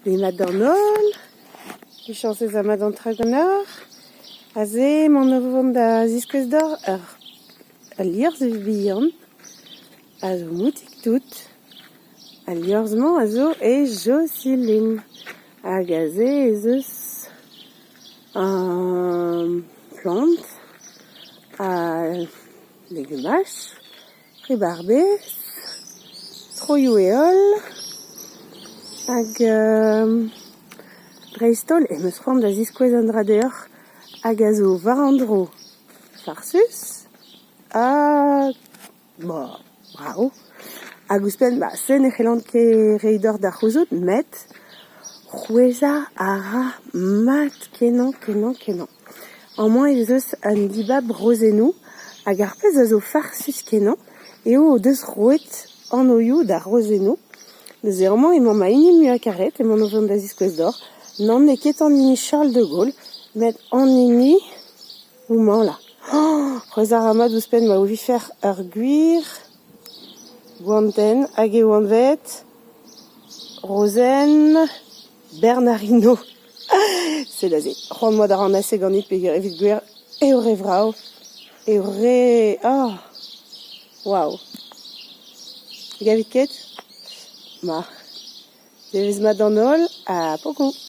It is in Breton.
Demat d'an holl, Michañs ez a mat an traoù ganeoc'h. Aze emaon o vont da ziskouez deoc'h ur ul liorzh vihan a zo moutik-tout. Al liorzh-mañ a zo e Josilin hag aze ez eus plant ha legumaj, ribarbez, troioù-heol hag dreist-holl em eus c'hoant da ziskouez un dra deoc'h hag a zo war an dro farsus ha brav. Hag ouzhpenn se ne c'hellan ket reiñ deoc'h da c'houzout met c'hwezhañ a ra mat-kenañ kenañ kenañ. Amañ ez eus un dibab rozennoù hag ar pezh a zo farsus-kenañ eo o deus roet anvioù d'ar rozennoù. Neuze amañ emañ ma hini muiañ-karet emaon o vont da ziskouez deoc'h. Nann n'eo ket an hini Charles de Gaulle met an hini homañ là. C'hwezhañ a ra mat ouzhpenn ma ouvifec'h ur gwir goantenn hag eo anvet Rozenn Bernardino. Sed aze. C'hoant 'moa da rannañ se ganit peogwir evit gwir eo re vrav, eo re... oh waou. Ne gavit ket? Ma, devezh mat d'an holl ha pokoù.